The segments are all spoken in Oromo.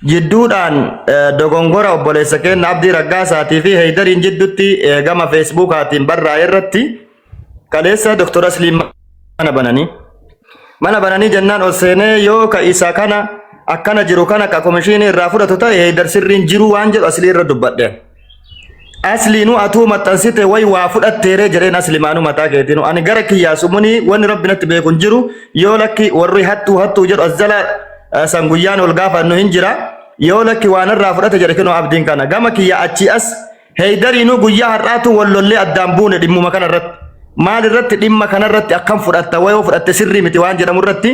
Jidduudhaan dogongora obboleessa keenna Abdii Raggaasaatii fi Heydariin jiddutti gama Feesbuukaatiin barraa'e irratti kaleessa Dr. Asliin mana bananii. Mana bananii jennaan ol seenee yoo ka isa kana akkana jiru kana ka komishiinii irraa fudhatu ta'e Heydar sirriin jiru waan jedhu Aslii irra dubbadhe. Asliinuu atuu maxxansite way waa fudhatteeree jedheen aslimaanuu mataa keetiinu ani gara kiyyaa sumunii wanni rabbi natti beeku hin jiru yoo lakki warri hattuu hattuu jedhu as jala san guyyaan ol gaafannu hin jira yoo lakki waan irraa fudhate jedhe kinoo abdiin kana gama kiyya achii as heydariinuu guyyaa har'aatu wal lollee addaan buune dhimmuma kana irratti maal irratti dhimma kana irratti akkam fudhatta wayoo fudhatte sirrii miti waan jedhamu irratti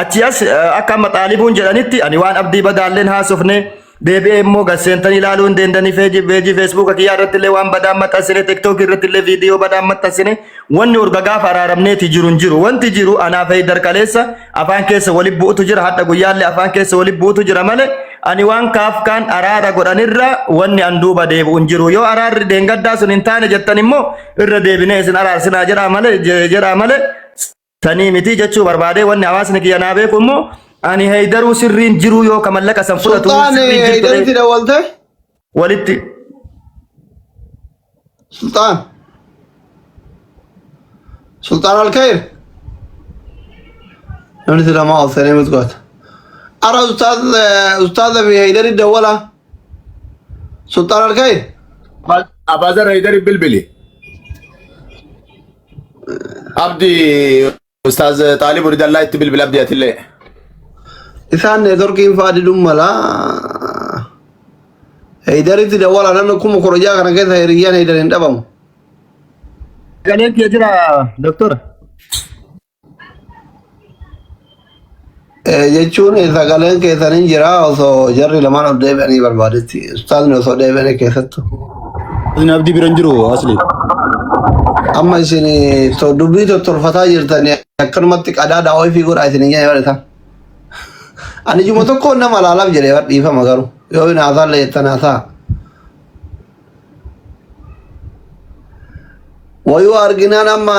achii as akka amma xaalibuun jedhanitti ani waan abdii badaalleen haasofne Deebi'ee immoo gad seentanii ilaaluu hin deendanii feejii feejii feesbuuka kiyyaa irratti illee waan badaan maxxansine tiktookii irratti illee viidiyoo badaan maxxansine wanni urga gaafa araaramneeti jiru hin jiru wanti jiru anaaf Heydar kaleessa afaan keessa wali bu'utu jira hadha guyyaallee afaan keessa wali bu'utu jira malee ani waan kaafkaan araara godhanirra wanni an duuba deebi'u hin jiru yoo araarri deengaddaa sun hin taane jettan immoo irra deebinee isin araarsinaa jedhaa malee jedhaa malee Sanii miti jechuu barbaadee wanni hawaasni kiyya naa beeku immoo ani Heydaruu sirriin jiruu yoo ka mallaqa san fudhatu Sultaan sirriin jirtu Heydaritti dawwalte? walitti Sultaan. Sultaan Alkayir. Namni si lamaa ol seenee miti goota. Ara ustaaz ustaaza fi Heydari dawwala. Sultaan Alkayir. Abaazar Heydari bilbili. Abdi Ustaaz Xaalib Ridallaa itti bilbila abdi atillee. Isaan neetworkiin fa'aa diduun mala. Heydaritti dawwala namni 16,000 kana keessa hiriyyaan Heydar hin dhabamu. Sagaleen kiyya jira doktora. Jechuun sagaleen keessan hin jira osoo jarri lamaan ol deebi'anii barbaadetti. Ustaazni osoo deebi'anii keessattu. Isin abdii bira hin jiru asli. Amma isin dubbii tottolfataa jirtan akkanumatti qadaada ofii godhaa isin hin jedhan isaan. Ani juma tokko nama laalaaf jedhee bar dhiifama garuu yoo hin haasaallee jettan haasaa. Wayuu arginaan amma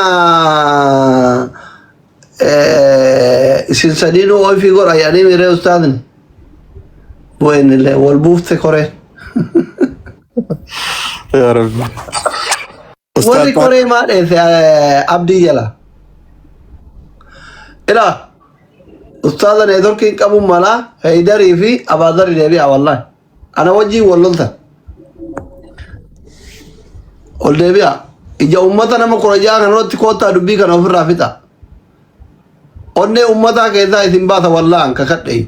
isin sadiinuu ofii godha jedhanii miiree ustaazni. Bu'een illee wal buufte koree. Yaa Rabbi. Warri Ustaaz koree maa dheesse abdii jala. Ilaa ustaaza neetworkiin qabuun malaa Heydarii fi Abaadarii deebi'a wallaahi. Ana wajjin wal loltan. Ol deebi'a. Ija uummata nama 16 kana irratti koottaa dubbii kana ofirraa fixa. Onnee uummataa keessaa isin baasa wallaan kakadhe.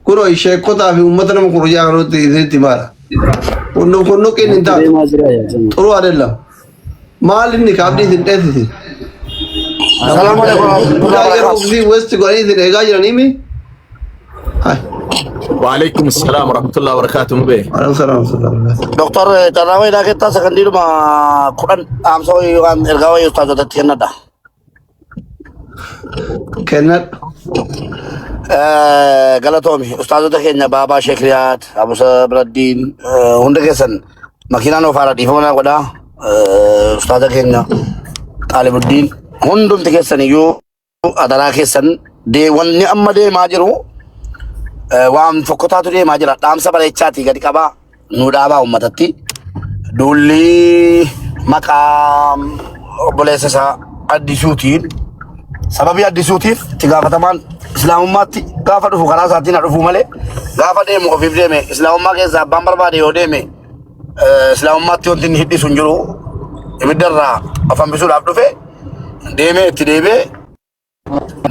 Kunoo sheekotaa fi uummata nama 16 kana irratti isinitti baara. Kunnu kunnuqiin hin taatu. Deemaa jira yaa jama'a. Xuruu adeellam. Maal inni kaabdii isin dheessisi? Assalamu alaikum warahmatullahi Guddaa yeroo wabarakatuh. ofii west godhanii isin eegaa jiranii mi? Hai. Waalaikum salaam warahmatullahi wabarakatuh mubee. Waalaikum salaam warahmatullahi wabarakatuh. Doktor carraa wayii keessaa sagandiidhuma 10 dhaamsa wayii yookaan ergaa wayii ustaazotatti kennadha. Kennadhu. Galatoomi ustaazota keenya Baabaa Sheek Riyaad, Abu Sabraddiin hunda keessan makiinaan ofaara dhiifama naa godhaa. Ustaaza keenya Xaalibuddiin hundumti keessan iyyuu adaraa keessan wanni amma deemaa jiru waan fokkotaatu deemaa jira. Dhaamsa bareechaatii gadi qabaa nu dhaabaa uummatatti. Duulli maqaa obboleessa isaa Addisuutiin sababii Addisuutiif itti gaafatamaan Islaamummaatti gaafa dhufu karaa isaatiin haa dhufu malee gaafa deemu ofiif deeme Islaamummaa keessaa abbaan barbaade yoo deeme Islaamummaatti wanti inni hidhisu hin jiru ibidda irraa of hambisuudhaaf dhufe deemee itti deebi'ee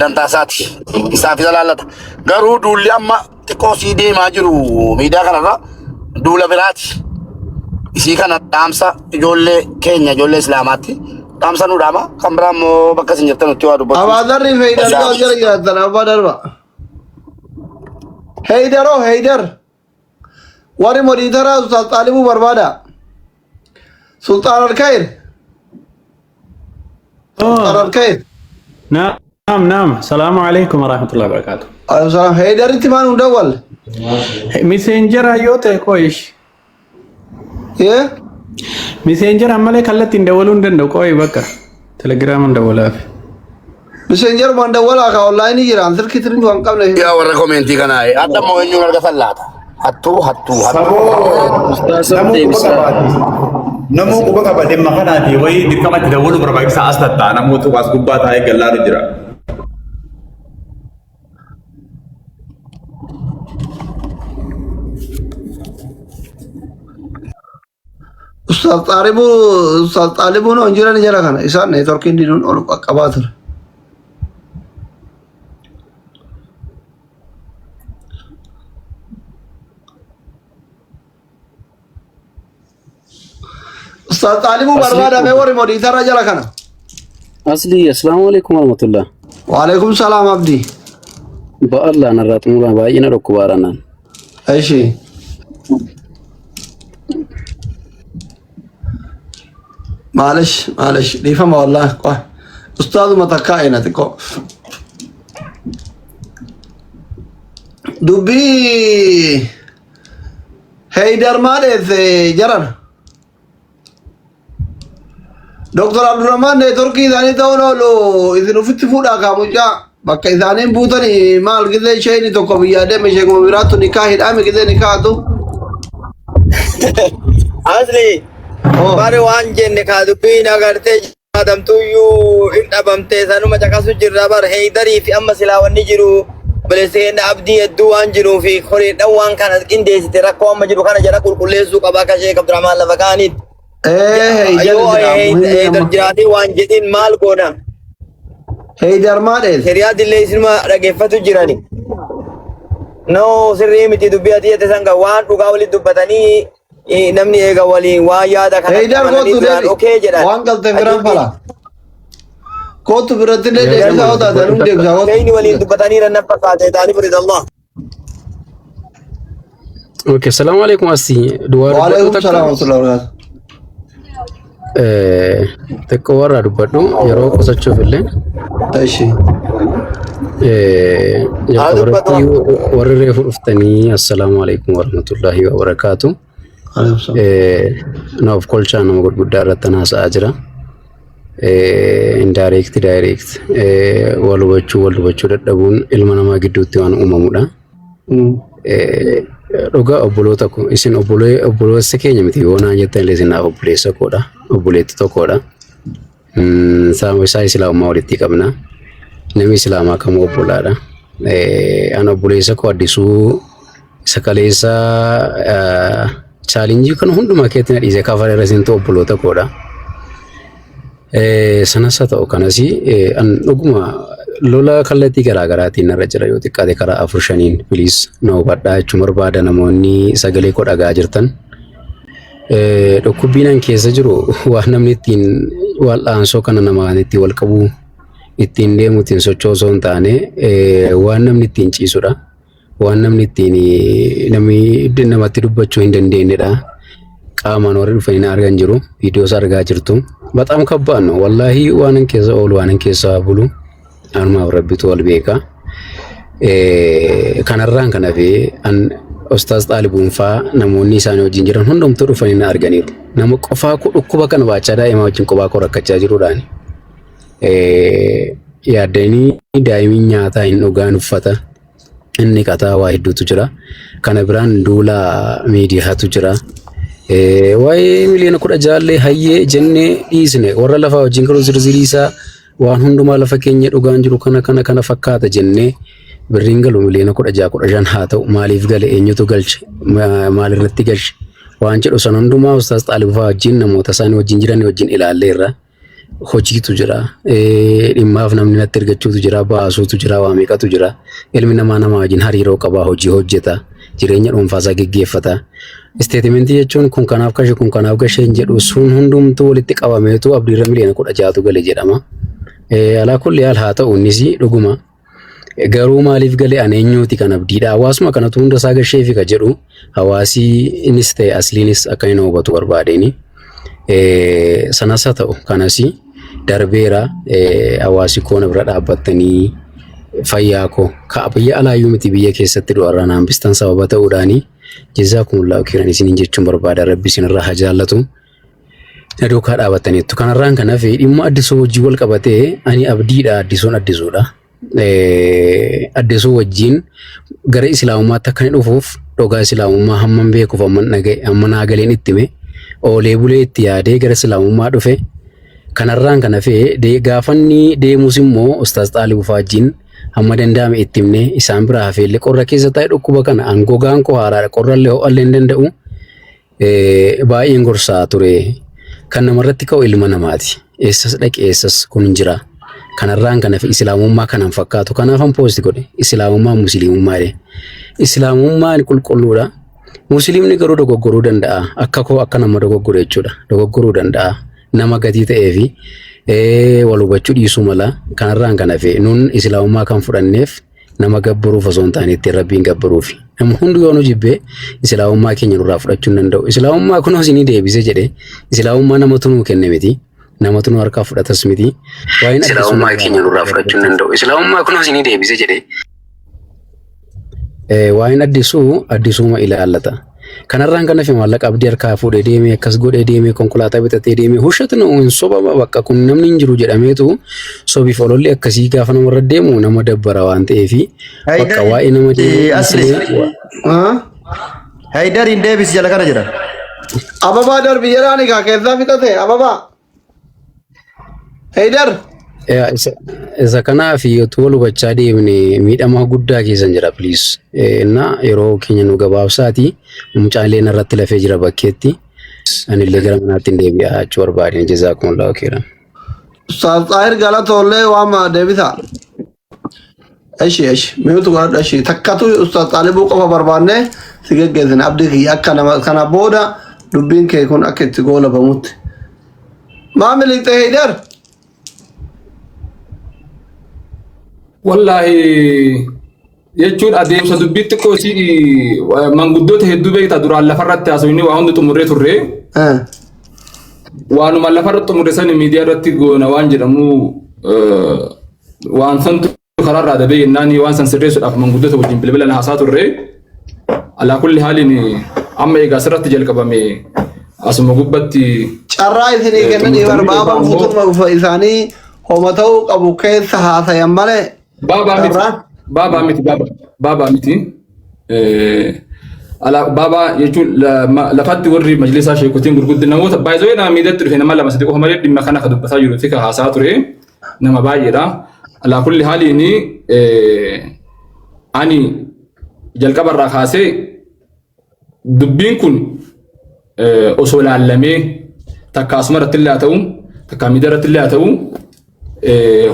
dantaa isaati. Isaaf isa laallata. Garuu duulli amma xiqqoo sii deemaa jiru miidiyaa kanarra duula biraati. Isii kana dhaamsa ijoollee keenya ijoollee islaamaatti dhaamsa nu dhaama. Kan biraa immoo bakka isin jirtan nutti waa dubbachuu. Abaadarri fi Heydar yoo jala jiraatan abbaa darba. Heydaroo Heydar. Warri modiitaraa Ustaaz Xaalibuu barbaada. Sultaan Alkayir. Sultaan Alkayir. Naam, naam. Salaamu alaikum warahmatullahi wabarakatuh. Alaikum salaam. Heydaritti maan hin dawwalle? Miseenjera yoo ta'e qoyish. Yee? Miseenjera malee kallattiin dawwaluu hin danda'u qoyi bakka. Telegiraamaan dawwalaaf. Miseenjerumaan dawwalaa ka onlaayinii jiraan silkii tirbii waan qabne. Yaa warra komeentii kanaa hadha immoo eenyuun argatan laata? Hattuu hattuu hattuu. Saboo Ustaas namuu quba deebisaa. qabaati. Namuu quba qaba dhimma kanaati wayii dirqama itti dawwaluu barbaachisa as tatta'a namoota as gubbaa taa'ee gallaalu jira. Ustaaz Xaalibuu Ustaaz Xaalibuun hon jiran jala kana isaan neetworkiin diduun ol qaqqabaa ture. Ustaaz Xaalibuu Asli barbaadame warri modiitarra jala kana. Asli assalaamu alaikum warahmatullah. Waalaikum salaam Abdii. Ba'allah narraa xumuraa baay'ee na dhukkubaara naan. Ishi. Maalish maalish dhiifama wallaahi qoy. Ustaazuma takkaa ina xiqqoo. Dubbii Heydar maa dheesse jarana. Dr. Abdurrahman neetworkii isaanii ta'uun oolu isin ofitti fuudhaa kaa mucaa bakka isaaniin buutanii maal gizee isheen tokko biyyaa deeme sheekuma biraattu nikaa hidhaame gizee nikaatu. Asli Oh. bari waan jenne kaa dubbiin agartee adamtuyyuu hin dhabamte sanuma caqasu jirra bar heeydarii fi amma silaa wanni jiru obboleessi keenya abdii hedduu waan jiruu fi horiidhaan waan kana qindeessite rakkoo amma jiru kana jala qulqulleessuu qaba akka sheek Abdurrahmaan lafa kaanitti. Ee Heydar Yoo jira muhimmi heydar amma. jiraatee waan jedhin maal goona Heydar maa dheesse? hiriyaa dillee isinuma dhageeffatu jirani. No sirrii miti dubbii ati jette sanga waan dhugaa walitti dubbatanii namni eega waliin waan yaada kanatti Heydar amananii kootu duraan deebi. okee jedhan. Waan galte biraan fala. Kootu biratti illee Yeroo deebisaa yoo taate anum dubbadhu deebisaa takka. kootu. Keeyni waliin dubbatanii ranna fakkaate ta'anii furidallah. Okay, salaamu alaikum asii. Duwwaa dubbadhu Waalaikum takka. salaam wa rahmatullahi wa barakatuh. Xiqqoo warraa dubbadhu yeroo qusachuuf illee Ishi. Haa jalqaba dubbatu. irratti warri reefu dhuftanii assalaamu alaikum warahmatullahi wabarakaatu. Waalaikum salaam. Na of kolchaa nama gurguddaa irratti haasa'aa jira. Indirect direct wal hubachuu wal hubachuu dadhabuun ilma namaa gidduutti waan uumamudha. Dhugaa obboloota ko isin obboleessa keenya miti yoo naan jettan illee isin naaf obboleessa koodha obboleetti tokkodha. Isaa islaamummaa walitti qabna. Namni islaamaa kamuu obbolaadha. An obboleessa koo addisuu isa kaleessa chaalenjii kana hundumaa keetti na dhiise kafara irra isintu obboloota koodha. Sanas haa ta'u kanas an dhuguma lola kallattii garaa garaatiin narra jira yoo xiqqaate karaa afur shaniin piliis na hubadhaa jechuun barbaada namoonni sagalee koo dhagaa jirtan. Dhukkubbiin an keessa jiru waan namni ittiin wal'aansoo kana namaan ittiin wal qabu ittiin deemu ittiin socho'u osoo hin taane waan namni ittiin ciisudha. Waan namni ittiin namni namatti dubbachuu hin dandeenyedha. Qaamaan warri dhufanii na argan jiru. Viidiyoos argaa jirtu. Baxaam kabbaan wallaahi waan hin keessa oolu waan hin keessa bulu anumaaf rabbitu wal beeka. Kanarraan kan hafe an Ustaaz Xaalibuun faa namoonni isaanii wajjin jiran hundumtuu dhufanii na arganiiru. Nama qofaa koo dhukkuba kana baachaa daa'imaa wajjin qophaa koo rakkachaa jiruudhaani. Yaaddanii daa'imni nyaataa hin dhugaan uffata. Inni qataa waa hedduutu jira. Kana biraan duula miidiyaatu jira. Waa'ee miliyoona 16llee hayyee jennee dhiisne warra lafaa wajjin garuu zirzirii isaa waan hundumaa lafa keenya dhugaan jiru kana kana kana fakkaata jennee birriin galu miliyoona 16 15 haa ta'u maaliif gale eenyutu galche maalirratti galche waan jedhu san hundumaa Ustaaz Xaalibufaa wajjin namoota isaanii wajjin jiran wajjin ilaalleerra. Hojiitu jira. Dhimmaaf namni natti ergachuutu jira. Baasuutu jira. Waa meeqatu jira. Ilmi namaa nama wajjin hariiroo qaba. Hojii hojjeta. Jireenya dhuunfaasaa geggeeffata. Isteetimentii jechuun kun kanaaf kashe kun kanaaf gashe hin jedhu sun hundumtuu walitti qabameetu abdiirra miliyoona 16tu gale jedhama. Alaa kulli haal haa ta'u innis dhuguma. Garuu maaliif gale an eenyuuti kan abdiidha. Hawaasuma kanatu hunda isaa gasheefi ka jedhu hawaasi innis ta'e asliinis akka inni hubatu barbaadeen. Sanas haa ta'u kanas darbeera hawaasi koo na bira dhaabbattanii fayyaa koo ka biyya alaayyuu miti biyya keessatti du'arraa na hambistan sababa ta'uudhaani jazaakumullahu khairan isiniin jechuun barbaada rabbi isinirraa haa jaallatu. Na duukaa dhaabattaniittu. Kanarraan kan hafe dhimma addisuu wajjin wal qabatee ani abdiidha addisuun addisuudha. Addisuu wajjin gara islaamummaatti akka inni dhufuuf Dhogaa Islaamummaa hamman beekuuf hamman dhaga'e hamma naa galeen itti hime. Oolee bulee itti yaadee gara Islaamummaa dhufe. Kanarraan kan hafe gaafanni deemus immoo Ustaaz Xaalibuu Faajjiin hamma danda'ame itti himne isaan biraa hafeellee qorra keessa taa'e dhukkuba kana an gogaan koo haaraadha qorrallee ho'allee hin danda'u. Baay'een gorsaa ture. Kan namarratti ka'u ilma namaati. Eessas dhaqi eessas kun hin jira. Kanarraan kan hafe islaamummaa kanan fakkaatu. Kanaafan poosti godhe. Islaamummaan musliimummaa jedhe. Islaamummaan qulqulluudha. Musliimni garuu dogoggoruu danda'a. Akka koo akka nama dogoggore jechuudha. Dogoggoruu danda'a. Nama gatii ta'ee fi wal hubachuu dhiisuu mala. Kanarraan kan hafe nun islaamummaa kan fudhanneef nama gabbaruuf osoo hin taane ittiin Rabbiin gabbaruufi. Nama hundi yoo nu jibbe islaamummaa keenya nurraa fudhachuu hin danda'u. Islaamummaa kunoo isinii deebise jedhe islaamummaa namatu nuu kenne miti. Namatu nu harkaa fudhatas miti. Waa'een Islaamummaa keenya nurraa fudhachuu hin danda'u. Islaamummaa kunoo isinii deebise jedhe. Waa'een addisuu addisuuma ilaallata. Kanarraan kan hafe maallaqa abdii harkaa fuudhee deemee akkas godhee deemee konkolaataa bitatee deemee hushat nu hin sobama bakka kun namni hin jiru jedhameetu sobiif ololli akkasii gaafa namarra deemu nama dabbara waan ta'eef bakka waa'ee nama deemuu Asli. dhiisnee Haydar hin deebisi jala kana jira. Ababaa darbi jedhaani kaa keessaa fixate ababaa. Heydar. Yaa, Isa kanaaf utuu wal hubachaa deemne miidhama guddaa keessan jira please. Inna yeroo keenya nu gabaabsaati mucaan irratti lafee jira bakkeetti. Anillee gara manaatti hin deebi'a jechuu barbaadeen jazaakumullahu khairan. Ustaaz Xaahir Galatoollee waama deebisa. Eshi eshi miyuutu godhadhu eshi takkatu Ustaaz Xaalibuu qofa barbaanne si geggeessine abdii kiyya akka nama kana booda dubbiin kee kun akka itti goolabamutti. Maa miliqxe Heydar? Wallaahi jechuun adeemsa dubbii xiqqoo isii manguddoota hedduu beektaa duraan lafarratti haasofni waa hundi xumurree turre. Waanuma lafarratti xumurre sani miidiyaa irratti goona waan jedhamu waan santu karaarraa dabee jennaan waan san sirreessuudhaaf manguddoota wajjin bilbilan haasaa turre. Alaa kulli haaliin amma egaa asirratti jalqabame asuma gubbatti Carraa isinii kennanii xumurtanii barbaaban egaa ammoo fuutuma isaanii homa ta'uu qabu keessa haasayan malee Baabaa miti. carraa Baabaa miti. Baabaa miti. Baabaa jechuun lafatti warri majlisaa sheekotiin gurguddi namoota baay'ee nama miidhatti dhufe nama lama sadii qofa malee dhimma kana ka dubbataa jiru fi ka haasaa ture nama baay'eedha. Alaa kulli haaliin ani jalqabarraa kaasee dubbiin kun osoo laallamee takka asuma irratti illee haa ta'u takka miidiyaa irratti illee haa ta'u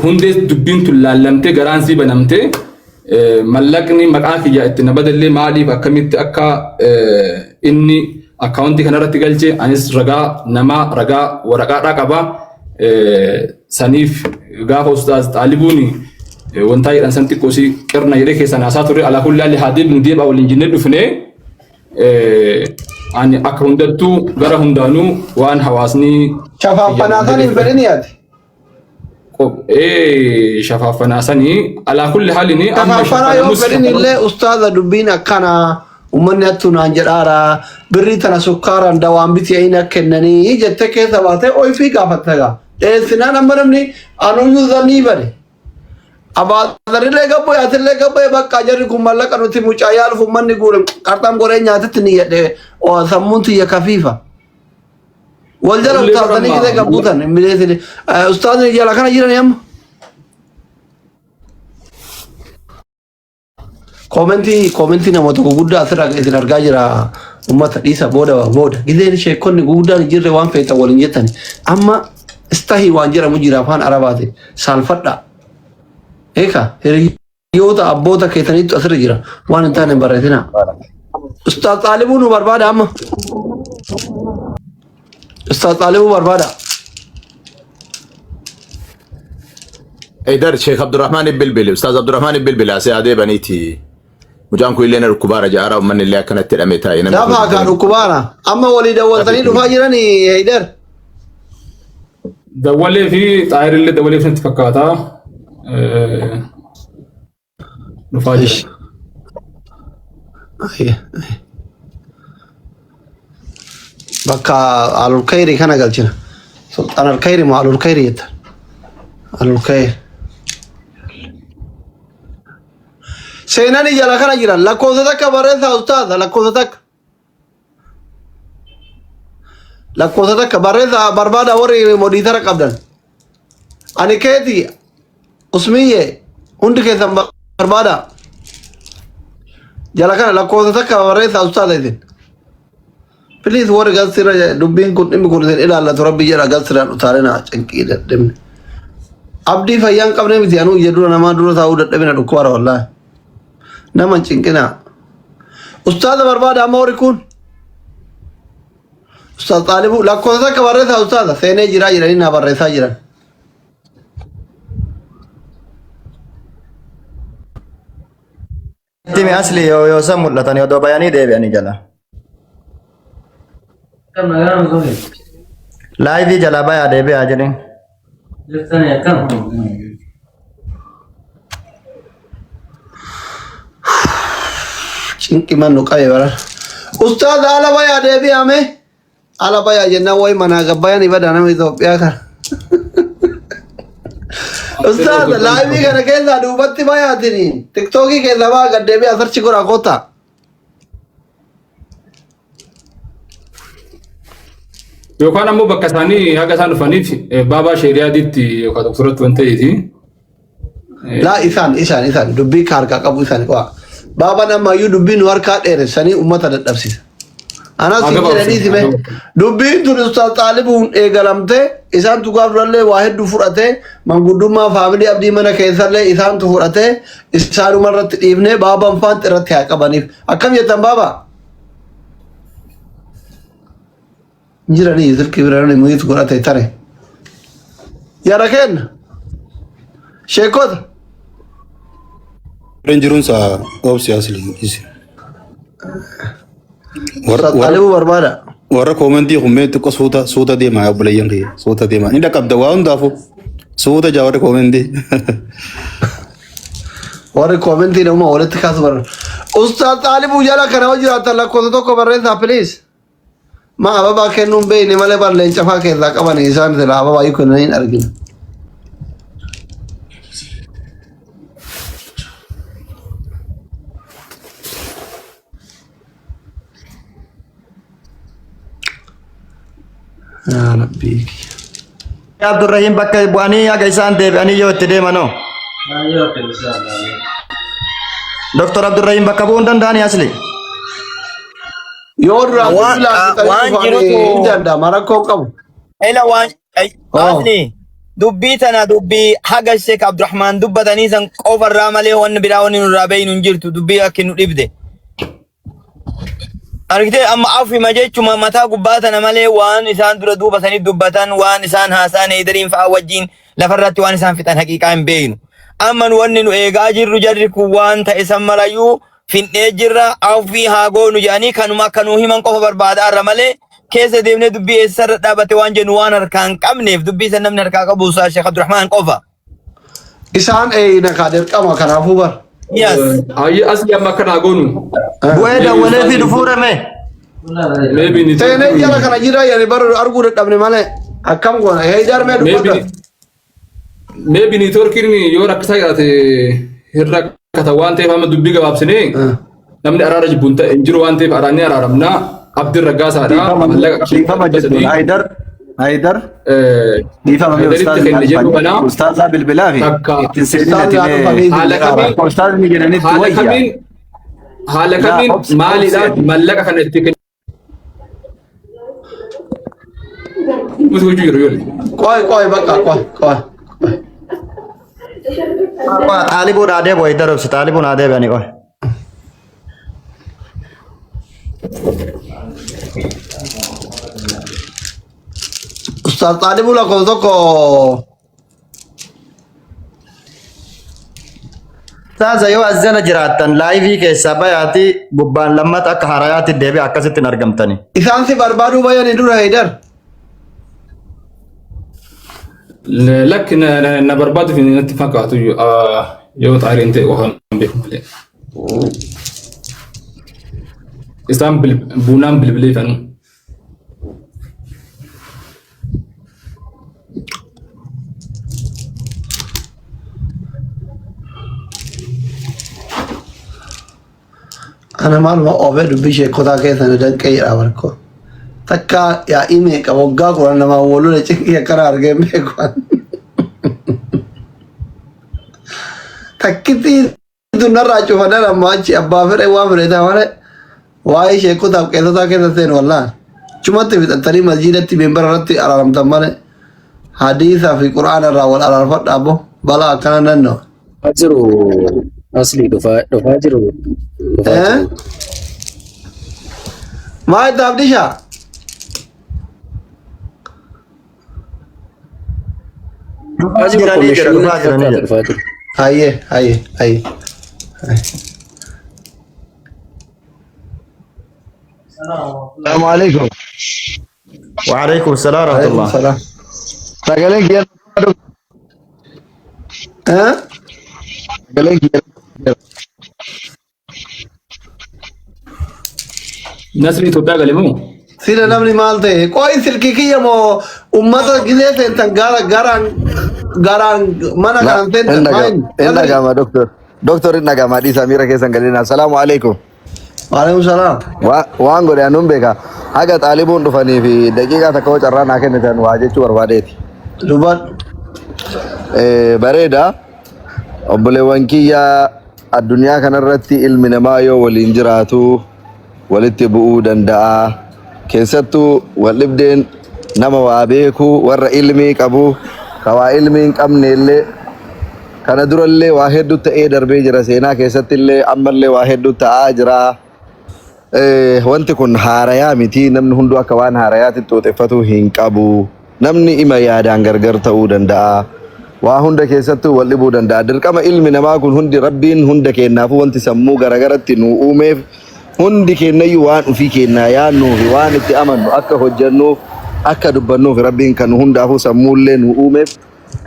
hundee dubbiin tun laallamtee garaan sii banamtee mallaqni maqaa kiyya itti na badallee maaliif akkamitti akka inni akkaawuntii kanarratti galche anis ragaa namaa ragaa waraqaadhaa qaba saniif gaafa ustaaz xaalibuun wantaa jedhan san xiqqoo si qirna jedhee keessaan haasaa turre alaa kulli haalli haa deebinu deebaa waliin jennee dhufnee ani akka hundattuu gara hundaanuu waan hawaasni Shafaaffanaa san hin fedhini ati. Shafaaffanaa sanii alaa kulli haalini amma Shafaaffanaa yoo shaffanamus fedhin illee ustaaza dubbiin akkana uummanni hattuu naan jedhaara birrii tana sukkaaraan dawaan biti aina kennanii jettee keessa baatee oyfii gaafatta gaa. Dheessinaan amma namni anuyyuu zannii bade. Abaadarillee gabbu'e atillee gabbu'e bakka jarri kun mallaqa nuti mucaa yaaluuf uummanni guure qarxam goree nyaatitti ni jedhe sammuun tiyya kafiifa. Wal jala Ullee utaaltanii barammaa. gisee gabbuutan mileesini. Ustaazni jala kana jirani amma. Koomentii koomentii namoota guguddaa asirraa isin argaa jira uummata dhiisa booda booda gizeen sheekonni guguddaan hin jirre waan feetan waliin jettani amma istahii waan jedhamu jira afaan arabaatiin saalfadhaa. Eeka hiriyoota abboota keessaniitu asirra jira waan hin taane hin barreessinaa. Ustaaz Xaalibuu nu barbaada amma. Ustaaz Xaalibuu barbaada. Eydar Sheekh Abdurrahmaan Bilbili Ustaaz Abdurrahmaan Bilbili asii adee baniiti. Mucaan kun illee na dhukkubaara ja'aara uummanni illee akkanatti hidhamee taa'e namni Dafaa kun kaa dhukkubaara. Amma walii dawwaltanii dhufaa jiranii Heydar. Dawwalee fi xaayirillee dawwalee fi natti fakkaata. Dhufaa jira. Bakka alulkayri kana galchina. Sulxaan alkayri moo alulkayri jetta? Alulkayri. Seenanii jala kana jiran lakkoofsa takka barreessaa ustaaza lakkoofsa takka. Lakkoofsa takka barreessaa barbaada warri modiitara qabdan. Ani keeti Usmiyyee hundi keessan barbaada. Jala kana lakkoofsa takka barreessaa ustaaza isin. Please warri gassira dubbiin kun dhimmi kun isin ilaallatu rabbi jedha gassiraan utaalinaa cinqii dadhabne. Abdii fayyaa hin qabne miti anuu ija dura namaa dura taa'uu dadhabina dhukkubaara wallaahi. Nama hin cinqinaa. Ustaaza barbaada amma warri kun. Ustaaz Xaalibuu lakkoofsa takka barreessaa ustaaza seenee jiraa jedhanii naa barreessaa jiran. Itti mi asli yoo yoo san mul'atan odoo bayanii deebi'anii jala. Laayivii jalaa bayaa deebi'aa jedhin. Cinqi mannu qabe baran. Ustaaza ala bayaa deebi'ame. Ala bayaa jennaan wayi manaa gabbayanii badaa nama Itoophiyaa kana. Ustaaza laayivii kana keessaa duubatti bayaatini. Tiktookii keessaa baa gad deebi'aa sarchi godhaa kottaa. Yookaan ammoo bakka isaanii haga isaan dhufaniif baabaa sheeriyaatiitti yookaan doktoratti waan ta'eeti. Laa isaan isaan isaan dubbii ka harkaa qabu isaan qo'a. Baabaan ammayyuu dubbii nu harkaa dheeressanii uummata dadhabsiisa. Anas hin jedhanii sime dubbiin tun ustaaz Xaalibuun eegalamte isaantu gaaf durallee waa hedduu fudhate manguddummaa faamilii abdii mana keessallee isaantu fudhate isaanuma irratti dhiifnee baabaan faanti irratti haa qabaniif. Akkam jettan baabaa? Jiranii silkii bira namni muyit godhate tare. Yara kenna. Sheekota. Warreen jiruun isaa obsi asli isi. Warra warra Xaalibuu barbaada. warra koomentii kun mee xiqqoo suuta suuta deemaa obboleeyyan kiyya suuta deemaa. Ni dhaqqabda waa hundaafuu suuta jaa warri koomentii. Warri koomentii nama walitti kaasu barbaada. Ustaaz Xaalibuu jala kana hoo jiraatan lakkoofsa tokko barreessaa please. Ma ababaa kennuu hin beekne malee bar leenca faa keessaa qabani isaan sila ababaa iyyuu kennanii hin argine. Yaa Rabbii. Abdurrahiim bakka bu'anii haga isaan deebi'anii yoo itti deemanoo. Doktor Abdurrahiim bakka bu'uu hin danda'anii asli. Yoo duraan Waan bilbilaan fixanii waan dhufan jirutu hin danda'ama rakkoo hin qabu. ila waan Oh. asli dubbii tana dubbii haga Sheek Abdurrahmaan dubbatanii san qofarraa malee wanni biraa wanni nurraa beeynu hin jirtu dubbii akka nu dhibde. Argitee amma afima jechuma mataa gubbaa tana malee waan isaan dura duuba sanii dubbatan waan isaan haasa'an heedariin fa'aa wajjin lafarratti waan isaan fixan haqiiqaa hin beeknu. Amma nu wanni nu eegaa jirru jarri kun waan ta'e san marayyuu fin'ee jirra afii haa goonu jedhanii kanuma akka nuu himan qofa barbaada irra malee keessa deemnee dubbii eessarra dhaabate waan jennu waan harkaa hin qabneef dubbii san namni harkaa qabu Ustaaz Sheekh Abdurrahmaan qofa. Isaan eeyina kaa dirqama kanaafuu bar. Yes. Hayyee asli amma akkanaa goonu. Bu'ee Maybe dawwalee fi ustaazni dhufuure mee. maybe ni Seenee jala kana jira yani bar arguu dadhabne malee akkam goona heeydar mee maybe dubbadha. maybe networkiin yoo rakkisaa jiraate hin rakkata waan ta'eef amma dubbii gabaabsinee namni araara jibbu hin ta'e hin jiru waan ta'eef araarni araaramnaa Abdiin Raggaasaadha Dhiifama mallaqa qarshii dhiifama dhibba jettuun sadii Haydar Haydar dhiifama mee Haydaritti ustaazni kenne jedhu kana ustaazaa bilbilaa fi takka ittiin seenin Ustaazni ati haa mee dhufanii haala isin kamiin akka ustaazni jedhanitti haala wayya kamiin haala laa kamiin obsi obsi maaliidhaan ati mallaqa kana itti kennuutu hojii jiru yooli. Qoy qoy bakka qoy qoy. Xaalibuun haa deebi'u Haydar obsi xaalibuun haa deebi'anii qoy. Ustaaz Xaalibuu lakkoofsa tokko Saaza yoo as jala jiraattan laayivii keessaa bayaati gubbaan lammata akka harayaatti deebi'a akkasitti hin argamtani. isaan si barbaaduu bayanii dura Haydar. Lakki na barbaadu fi natti fakkaatu yoo xaariin ta'e qofa hin beeku malee. Isaan buunaan bilbilee fanu. Ana maaluma oofee dubbii sheekotaa keessa na danqee jedha barkoo. Takka yaa'ii meeqa waggaa kudhan namaa wal lole cinqii akkana argee hin beeku. Takkitti tun narraa cufadan amma achi abbaa fedhe waan fedhe ta'a malee waa'ee sheekotaaf qeessotaa keessa seenu wallaan. Chumatti fixattanii masjiidatti minbara irratti araaramtan malee hadiisaa fi qura'aana irraa wal araarfadha abbo balaa akkana nannoo. Dhufaa jiru asli dhufaa dhufaa jiru dhufaa Eh? jiru. Maa itti abdishaa? Dhufaa jiru Jiranii jira, konnekshinii dhufaa natti jiranii fakkaata jira. dhufaa jiru. Hayyee hayyee hayyee. Salaamu alaikum. Waalaikum salaam Alaikum warahmatullah. salaam. Sagaleen kiyya Eh? sagaleen kiyya Nasri Itoophiyaa gale moo? Sila namni maal ta'e qo'i silkii kiyya moo ummata gizee seentan gara garaan garaan mana Na kanan hin seentan dhagama maayin hin nasri. dhagama doktor. Doktor hin dhagama dhiisa miira keessan galina. Salaamu alaikum. Waalaikum salaam. Waan godhe anuun beeka. Haga xaalibuun dhufanii fi daqiiqaa takka hoo carraa naa kennitan waa jechuu barbaadeeti. Dubbadhu. Bareeda. Obboleewwan kiyya addunyaa kanarratti ilmi namaa yoo waliin jiraatu walitti bu'uu danda'a. Keessattuu wal dhibdeen nama waa beeku warra ilmii qabu ka waa ilmii hin qabne illee Kana durallee waa hedduu ta'ee darbee jira seenaa keessatti illee ammallee waa hedduu ta'aa jira. Wanti kun haarayaa miti namni hunduu akka waan haarayaatti xuuxeffatuu hin qabu. Namni ima yaadaan gargar ta'uu danda'a. Waa hunda keessattuu wal dhibuu danda'a. Dirqama ilmi namaa kun hundi rabbiin hunda keennaafuu wanti sammuu garagaratti nu uumeef hundi keennayyuu waan ufii keennaa yaadnuu fi waan itti amannu akka hojjannuuf akka dubbannuuf rabbiin kan hundaafuu sammuullee nu uumeef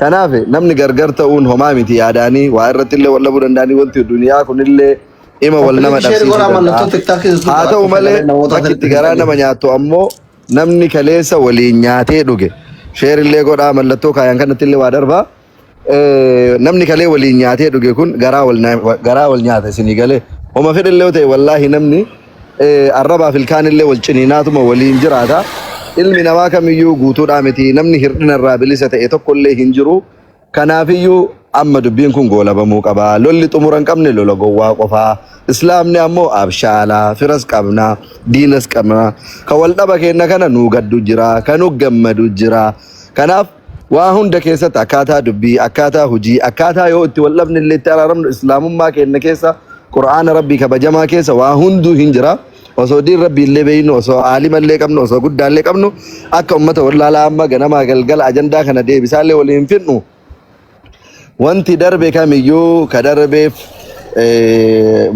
Kanaaf namni gargar ta'uun homaa miti yaadaanii waa irratti illee wal dhabuu danda'anii wanti duniyaa kunillee ima wal nama Koppiliin sheer dhabsiisuu godhaa danda'a. mallattoo tiktaakii Haa tuttuqa ta'u akka malee sagaleen namoota bakki itti sirriitti garaa hin nama nyaattu ammoo namni kaleessa waliin nyaatee dhuge sheer illee godhaa mallattoo kaayan kanatti illee waa darbaa. Namni kalee waliin nyaatee dhuge kun garaa wal garaa wal nyaata isinii galee. Homa fedhe illee yoo ta'e wallaahi namni arrabaaf ilkaan illee wal ciniinaatuma waliin jiraata. Ilmi namaa kamiyyuu guutuudhaa miti namni hirdhina irraa bilisa ta'e tokko illee hin jiru. Kanaafiyyuu amma dubbiin kun goolabamuu qaba. Lolli xumura hin qabne lola gowwaa qofaa. Islaamni ammoo abshaala, firas qabna, diinas qabna. Ka wal dhaba keenna kana nuu gaddu jira, ka nu gammadu jira. Kanaaf waa hunda keessatti akkaataa dubbii, akkaataa hojii, akkaataa yoo itti wal dhabne illee itti araaramnu islaamummaa keenna keessa Qur'aana Rabbii kabajamaa keessa waa hunduu hin jira. Osoo diin Rabbii illee beeynu, osoo aalima illee qabnu, osoo guddaa illee qabnu akka ummata wallaalaa amma ganamaa galgala ajandaa kana deebisaa illee waliin hin fidnu. Wanti darbe kamiyyuu ka darbeef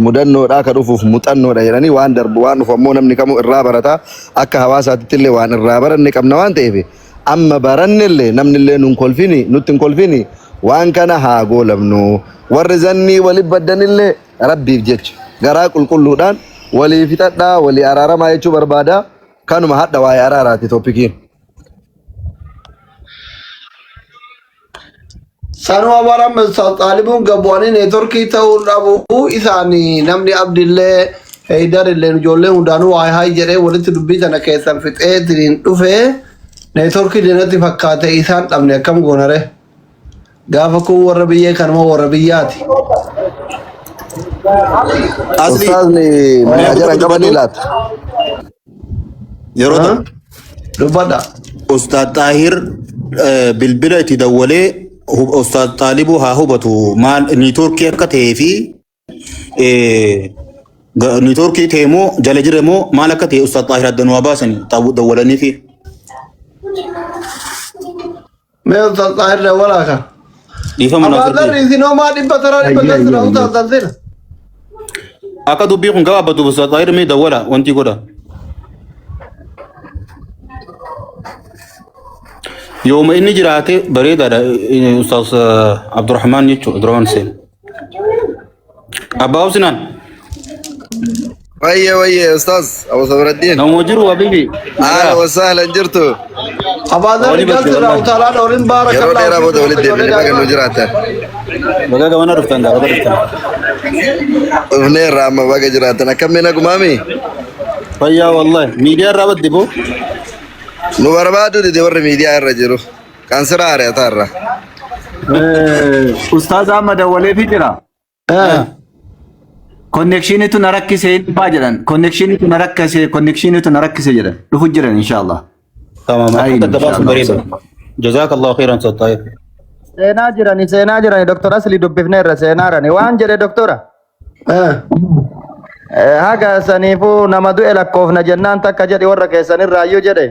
mudannoodha ka dhufuuf muxannoodha jedhanii waan darbu waan dhufu ammoo namni kamuu irraa barata akka hawaasaatitti illee waan irraa baranne qabna waan ta'eef amma baranne illee namni illee nun kolfini nutti hin kolfini waan kana haa goolabnu warri zannii wali baddan illee rabbiif jecha garaa qulqulluudhaan walii fixadhaa walii araaramaa jechuu barbaada kanuma hadha waa'ee araaraati topikiin. Sanuma bara xaalibuun gabbu'anii neetworkii ta'uu dhabuu isaanii namni abdillee Heydar illee ijoollee hundaanuu waay haay jedhee walitti dubbii tana keessan fixee ittiin dhufee neetworkii diinatti fakkaate isaan dhabne akkam goonare gaafa kun warra biyyee kanuma warra biyyaati. Asli Ustaazni mee manaajara tokko hin qabanii dubbadhu laata? yeroo tokko Dubbadha. Ustaad Xaahir bilbila itti dawwalee Ustaad Xaalibuu haa hubatu maal niitoorkii akka ta'ee fi niitoorkii ta'e moo jala jira moo maal akka ta'e Ustaad Xaahir adda nu haa baasanii dawwalanii fi Mee Ustaaz Xaahir dawwalaa kan. dhiifama naaf Abbaa ergee. Zarri isin homaa dhibba taraa dhibba Hayyee keessa hayyee na hayyee. Ustaaz Xaahir. Akka dubbii kun gabaabbatu Ustaad Xaahir mee dawwala wanti godha. Yooma inni jiraate bareedaadha Ustaaz Abdurrahmaan jechuudha Abdurrahmaan Hussein. Abbaa Husnaan. Wayye wayye ustaaz Abu Sabraddiin. Namoo jiru habibi. Ahlan wa sahlan jirtu. Abaazarri Wali badde galti irraa wallahi. utaalaa dhoolin Yeroo baarakallahu dheeraa booda fiikum walitti ijoollee deebine baga daa'imaa. nu jiraattan. Baga gamana dhuftan gaa baga dhuftan. Dhufneerra amma baga jiraattan. Akkamiin nagumaami? Fayyaa wallahi. Miidiyaa irraa badde boo. Nu barbaadu dide warri miidiyaa irra jiru. Kan sira ari'ataarra. Ustaaza amma dawwaleefii jira. Konnekshiinitu na rakkise faa jedhan. Konnekshiinitu na rakkise, konnekshiinitu na rakkise jedhan. Dhufu jiran inshaallah. Tamam. Akka Ayin gabaabsu inshaallah. bareeda. Jazakallahu khairan Ustaz Tahir. Seenaa jirani seenaa jirani Dr. Asli dubbifneerra seenaa jirani waan jedhe doktora. Haga saniifuu nama du'e lakkoofna jennaan takka jedhi warra keessanirraayyuu jedhe.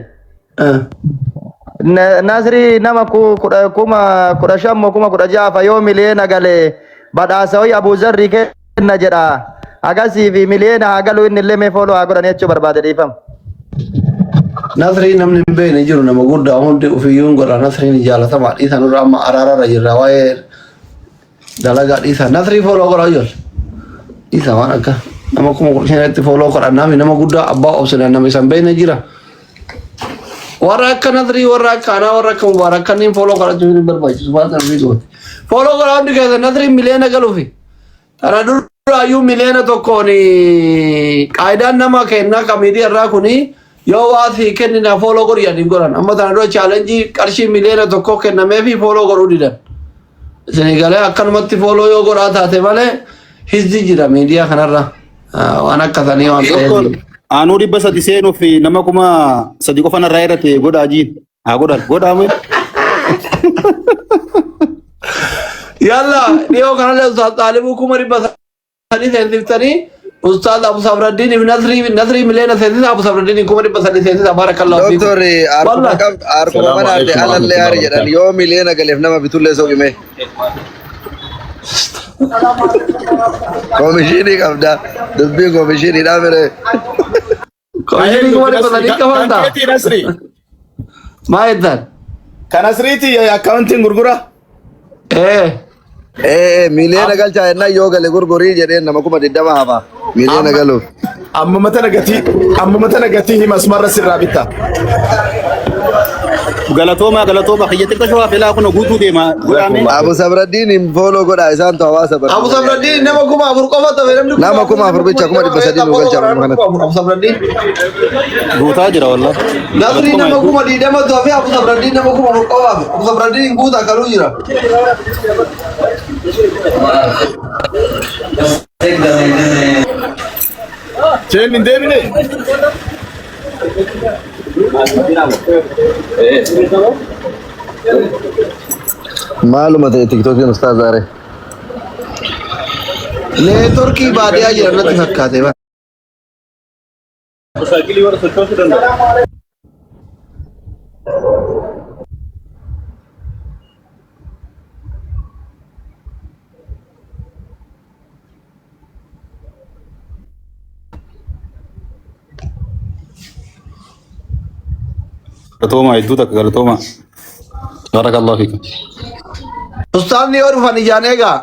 Nasri nama 15,000 moo 16,000 fa yoo miliyoona gale badhaasa hoyi Abuu Zarrii kenna jedha. Agasii fi miliyoona haa galu inni illee mee fooloo haa godhan jechuu barbaade dhiifama. Nasrii namni hin beekne jiru nama guddaa hundi ofiyyuu hin godha. Nasriin jaalatamaa dhiisan irra amma araararra jirra waa'ee dalagaa dhiisa. Nasrii fooloo godhaa ijoollee. Dhiisa waan akka nama 15,000tti fooloo godha namni nama guddaa abbaa obsina nama isan beekne jira. Warra akka Nasrii warra akka anaa warra akka Mubaarak kanneen fooloo godhachuun hin barbaachisu waan sana ofii goote. Fooloo godhaa hundi keessa Nasriin miliyoona galuufi. Kana duraayyuu 1 million qaayidaan nama kennaa kan miidiyaa irraa kuni yoo waa sii kennina fooloo godhi jedhanii godhan. Amma tana dura chaalenjii qarshii 1 million kennameefi fooloo godhuu didan. Isinii galee akkanumatti fooloo yoo godhaa taate malee hizdi jira miidiyaa kanarra waan akka sanii waan ta'eef. Doktor aanuu 300 seenuuf nama 3,000 qofa narraa irratti godhaa jiin. Haa godhan godhaa mee. Yalla dhiyoo kanallee Ustaaz Xaalibuu 300,000 seensiftanii Ustaaz Abu Sabraddiin fi Nasrii Nasrii miliyoona seensisa Abu Sabraddiin 300,000 seensisa barakallahu fiikum. Doktor harkuma Wallah. qab harkuma Salaamu mana alaikum alallee warahmatullahi haari jedhan wabarakatuh. yoo miliyoona galeef nama bitullee soqime. Komishinii qabda. Dubbiin komishinii dhaabire. Komishinii 300,000 Kan kafaltaa? keetii Nasri. Maa jettan? Kan Nasriiti akkaawuntiin gurgura. Ee. Ee miliyoona galchaa jennaan yoo gale gurgurii jedheen nama 20,000 hafa. Miliyoona Amma galuuf. ammuma tana gatii ammuma tana gatii hima asumarra sirraa bitta. Galatoomaa galatoomaa kiyya xiqqaa shawaa filaa kun guutuu deema godhaa mee. Abu Sabraddiin hin fooloo godhaa isaantu hawaasa Abu barsiisa. Sabraddiin nama 4,000 qofa tafe namni Nama 4,000 4,000 nama bicha kuma kuma dhibba dhibba sadii sadii nu foloo galchaa godhaa amma nama kanatti. 4,000 Abu Sabraddiin. Guutaa jira wallah. Nasrii Galatoomaa nama hedduu. 20,000 hafe Abu Sabraddiin nama 4,000 qofa hafe. Abu Sabraddiin guutaa kaluu jira. Cheen hin deebine. Maaluma ta'e tiktookiin ustaaz Zaaree. Neetworkii baadiyyaa jira natti fakkaate bara. Saayikilii warra sochoosuu danda'u. Galatoomaa hedduu takka galatoomaa. Barakallahu fiikum. Ustaazni yoo dhufan ijaan eegaa.